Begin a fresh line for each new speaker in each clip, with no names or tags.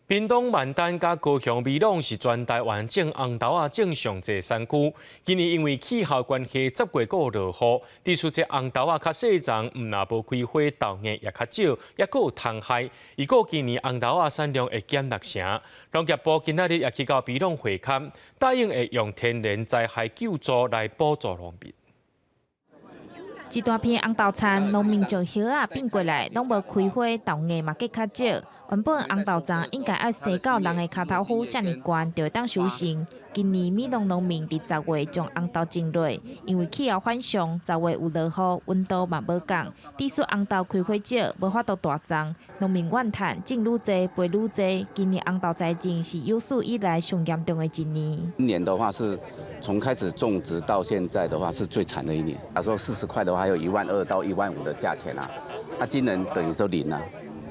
屏東萬丹佮高雄美濃是全台灣種紅豆仔種上濟產區。今年因為氣候關係，十月閣落雨，致使這紅豆仔較細叢，毋但無開花，豆芽也較少，抑閣有蟲害。預估今年紅豆仔產量會減六成。農業部今仔日也去到美濃會勘，答應會用天然災害救助來補助農民。
一大片紅豆田，農民將葉仔變過來，攏無開花，豆芽嘛閣較少。原本紅豆叢應該愛生到人的跤頭趺遮爾懸，就會當收成。今年美濃農民佇十月將紅豆種落，因為氣候反常，十月有落雨，溫度嘛無仝，致使紅豆開花少，無法度大叢。農民怨嘆種愈濟，賠愈濟。今年紅豆災情是有史以來上嚴重的一年。
今年的話是從開始種植到現在的話是最慘的一年。假如說40塊的話，還有1萬2到1萬5的價錢啊。那今年等於說零啊，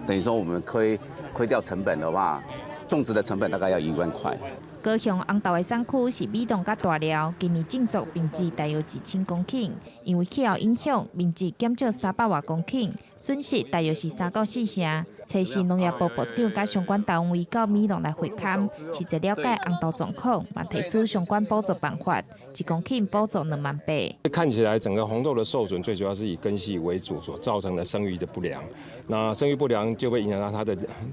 等於說我們虧掉成本的話，種植的成本大概要1萬塊。
高雄紅豆的產區是美濃佮大寮，今年種作面積大約1000公頃，因為氣候影響，面積減少300外公頃，損失大約是3到4成。初時農業部部長佮相關單位到美濃來會勘，實際了解紅豆狀況，嘛提出相關補助辦法，1公頃補助2萬8。
看起來整個紅豆的受損最主要是以根系為主所造成的生育的不良，那生育不良就會影響到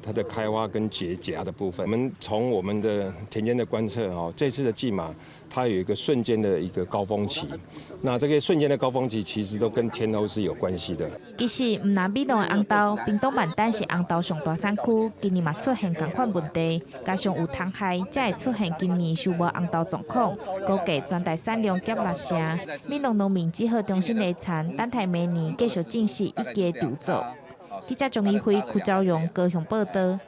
它的開花跟結莢的部分。我們從我們的田間的觀測，哈，這次的薊馬它有一個瞬間的一個高峰期，那這個瞬間的高峰期其實都跟天候是有關係的。
其實毋但美濃的紅豆，屏東萬丹是紅豆上大產區，今年嘛出現仝款問題，加上有蟲害，才會出現今年收無紅豆狀況，估計全台產量減六成。美濃農民只好重新來田，等待明年繼續進行一季籌作。記者張怡輝、柯昭榮高雄報道。